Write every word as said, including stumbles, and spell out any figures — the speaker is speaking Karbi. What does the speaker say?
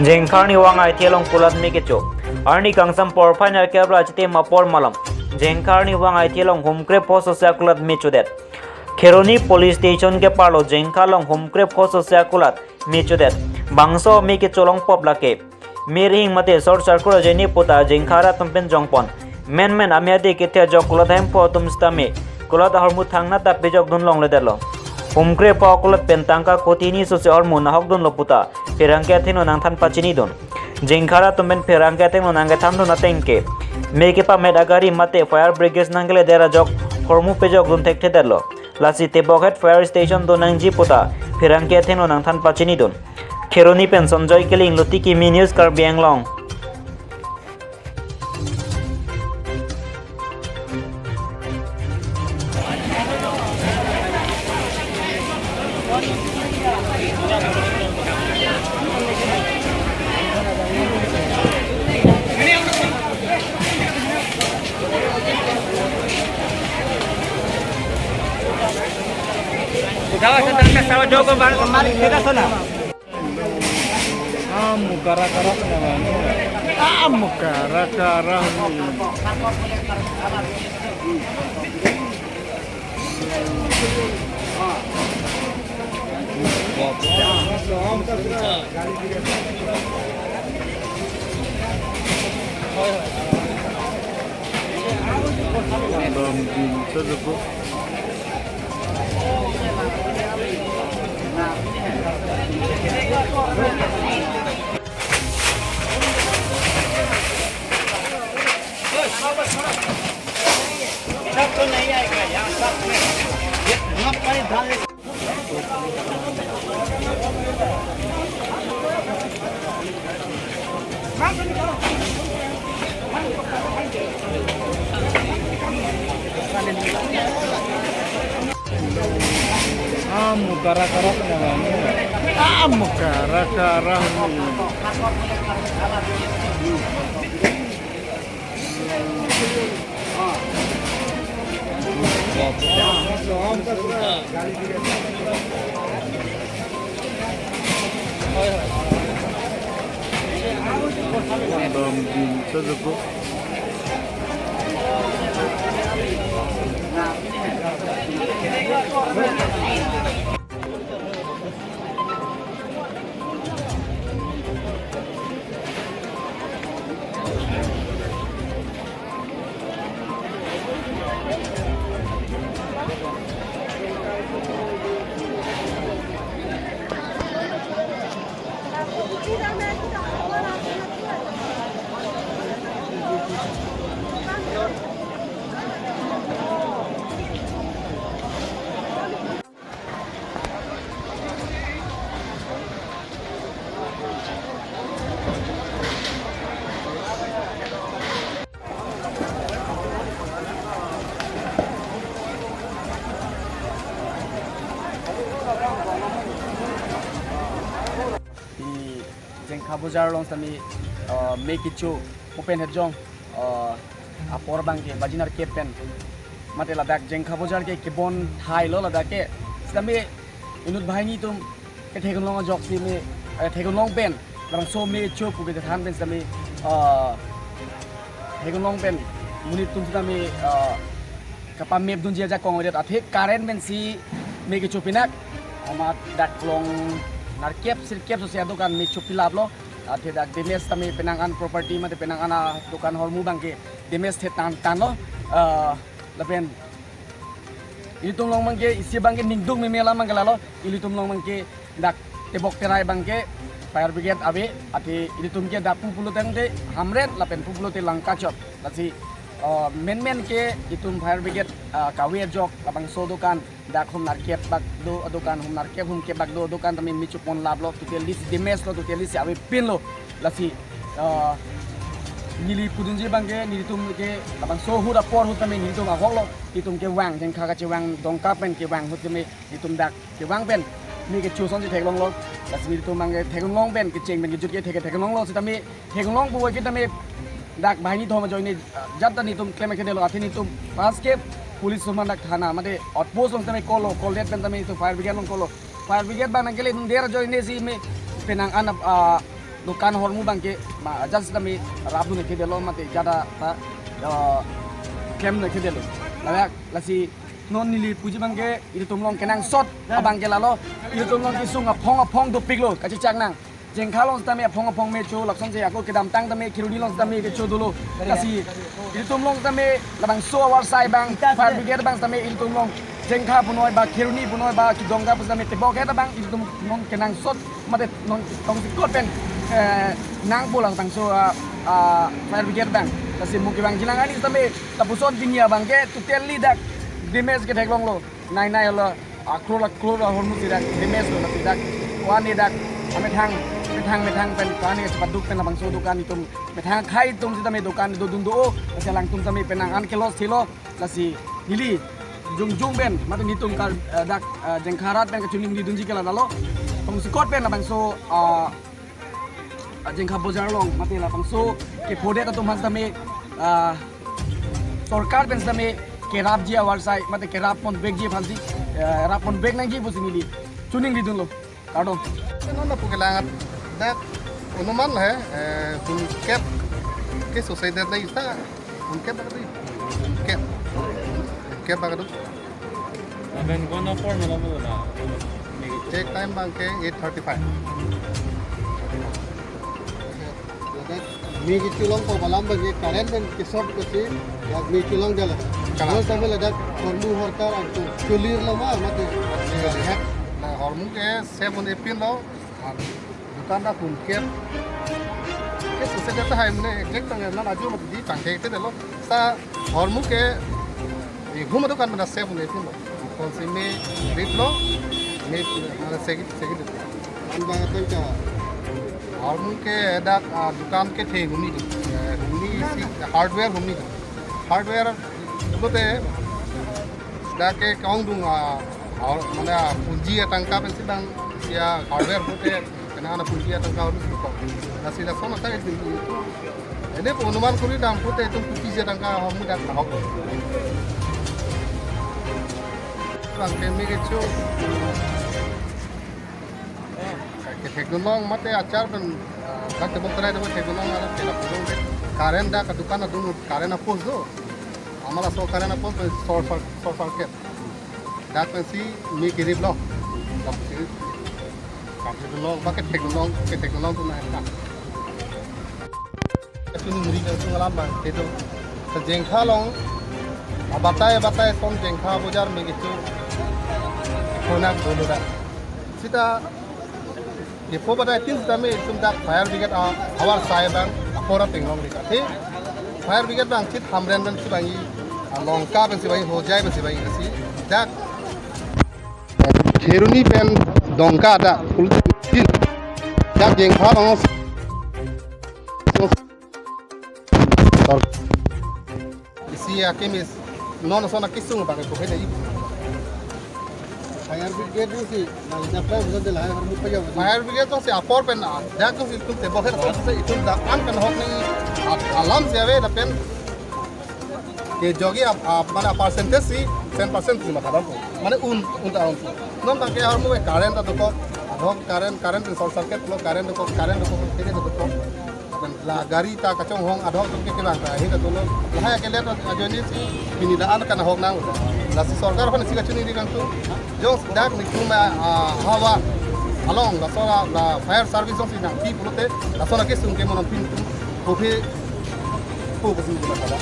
Jengkha arnivang Aithe along kulat me kecho. Arni kangsam porphai nerkep ra chitim apor malom Jengkha arnivang Aithe along Humkre pho sosi akulat me chodet. Kheroni Police Station keparlo Jengkha along Humkre pho sosi akulat me chodet. Bangso me kecho longpop lake me rihing mate short circuit ajoine puta Jengkha arat atum pen jongpon. Menmen amya de kethe ajok kulat ahemphu atum sitame kulat ahormu thangnatta pejokdun longledetlo. Humkre pho akulat pen tangka koti hini sosi ahormu nahokdunlo puta pherangke athengno nangthan pachinidun. Jengkha arat atum pen pherangke athengno nangkethandun ateng ke me kepamet agari mate fire brigade nangkeledet ajok ahormu pejokdun thekthedetlo. Lasi tebokhet fire station do nangji puta pherangke athengno nangthan pachinidun. Kheroni pen Sanjoy Killing, Luti Kimi News, Karbi Anglong. Udah, sedang kasih jawab, Bang. Kembali kita sana. Amu kara-kara punya bang. Amu kara-kara. Bang, bisa cukup. Amu kara-kara punya bang. Amu kara-kara. Pini Jengkha Bojar along sitame, uh, me kecho open head jong, uh, apor abang ke baji nerkep pen mate ladak Jengkha Bojar ke kebon thailo ladak ke sitame inut banghini atum ke theklong ajoksi me, eh, theklong pen labangso me kecho pu kethan pen sitame, ah, theklong pen monit atum sitame, ah, kapamepdunji ajakong avedet athe current pensi me kecho pinak amat dak along nerkep sirkep sosi adokan me chopilap lo athe dak damage sitame penang an property mate penang an adokan ahormu abang ke damage the tan tan lo, ah, lapen ilitum along abang ke isi abang ke ningduk meme alam abang ke lalo, ilitum along abang ke dak tebok terai abang ke fire brigade ave, athe ilitum ke dak pu pulo tangte Hamren lapen pu pulote Langkachot. Lasi, uh, menmen ke itum fire brigade, uh, kave ajok labangso adokan dak hum nerkep bak do adokan, hum nerkep hum kep bak do adokan tame me choponlap lo, totally damage lo, totally si avepin lo. Lasi, uh, neli pudunji abang ke nelitum ke labangso ahut apor ahut tame nelitum ahok lo, itum kevang, Jengkha kachevang, Dongka pen kevang ahut tame itum dak kevang pen me kecho asonsi theklong lo. Lasi nelitum abang ke theklong pen, kecheng pen kejut ke thek theklong lo sitame theklong puvoiphit tame dak banghini thom ajoine, uh, jat ta nelitum klem akhede lo, athe nelitum first ke police atum dak thana mate outpost along tame call lo, call det pen tame itum fire brigade along call lo. Fire brigade abang nangkele nung der ajoine si me penang an, uh, Dokan hormu abangke ma ajat sitame rapdun kedelo mate jada ta, eh, klem ne kedelo. Ladak lasi non neli puji abangke ilitum along kenangsot abangke lalo, ilitum along kesung aphong aphong dopiklo, kachechak nang. Jengkha along sitame aphong aphong mecho, laksonsi ako kedamtang tame Kheroni along sitame kecho dolo. Lasi ilitum along sitame labangso avarsai abang, fire brigade abang sitame ilitum along Jengkha punoi ba Kheroni punoi ba Dongka pu sitame tebok het abang ilitum non kenangsot mate non tongsekot pen, eh, nangpo labangso, ah, ah, fire brigade abang. Lasi mo kevangji nang ani sitame lapuson pini abangke totally dak damage ketheklonglo. Nai nai lo, a crore a crore ahormu si dak damage lo, lasi dak ko-an dak amethang methang methang pen ko-an chepaduk pen labangso dokan itum methang akhei atum sitame dokan do dun do, lasi alangtum sitame penang an ke loss thilo. Lasi neli jongjong pen mate netum kar, eh, dak, eh, Jengkha arat pen kachiningri dunji ke lalo. Tongsekot pen labangso, ah, ah, Jengkha bojar along mate labangso kephodet atum aphan sitame, ah, sorkar pen sitame kerapji avarsai mate kerap ponvekji aphansi, eh, rap ponvek nangji pusi neli chiningri dunlo. Kardom. Nana puke langat dak onuman he, eh, phunkep ke suicide na ista, phunkep baka di, phunkep, phunkep baka di. Aben kono por malam lo na. Check time abangke eight thirty-five. Me kechelong ko malam abangke current pen ke-short kosi, ya me chelong jala. Kalang. Kalau sampai ladak hormu hortar angtu clear lo ma mate. Clear. Na hormu ke seven eight pin lo. Dukan ta phunkep. Ke suicide ta hai mane exact tang na ajo mati di tangke te lo. Sa hormu ke, eh, huma dukan mana seven eight pin lo. Konsimi rip lo, me mana segit segit. Anda tangka. Hormu ke dak, ah, dukan kethe humni do. Eh, humni si hardware humni do. Hardware pulote dak ke kaung dung, ah, hor-, mane, ah, punji atangka pensi bang sia hardware pulote kena ana punji atangka hormu si ko. Lasi lason ata itu. Ene pu onuman kuri dam pulote itu punji atangka hormu dak tahok. Bang kemi kecho. Kethek dunlong mate achar pen, ah, dak tebok terai tebok thek dunlong ada kela pulong ke. Current dak dukan adung current a-post do. Amala so current a-post pen short, short, short circuit. Dak pensi me kerip lo. Dak si kethek dunlong, ba kethek dunlong, kethek dunlong tu na ka. Kachiningri kangtung alam abang kedo. Sa Jengkha along abatai abatai ason Jengkha bojar me kecho kona bolo dak. Sita kepho batai tin sitame itum dak fire brigade a avarsai abang apor atenglong dik. Athe fire brigade abang chit Hamren pensi bang-i, a Lanka pensi bang-i, Hojai pensi bang-i, si dak Kheroni pen Dongka ta pul tin dak Jengkha along. Isi akim is non sona kisung pakai bukai dai. Fire brigade si, na ina pa bisa de la, har mupa ya. Fire brigade to si apor pen, ah, dak to si itum tebok het to si itum dak an kan hok ni, ah, alam si ave lapen ke jogi ap, ap, mane percentage si ten percent si matha dam. Mane un, un ta un. Non ta ke har mu current ta dokok, adhok current, current short circuit lo, current dokok, current dokok, kene dokok. Lapen la gari ta kachonghong adhok atum ke kelang ta ahin ta dolo. Lahai akelet ajoine si pini la-an kan ahok nang. Lasi sorkar aphan si kachiningri kangtung. Jong dak nikum, ah, hawa along laso la, la fire service si nangpi pulote laso la kesung ke monon pintu kophi po kesung ke la kada.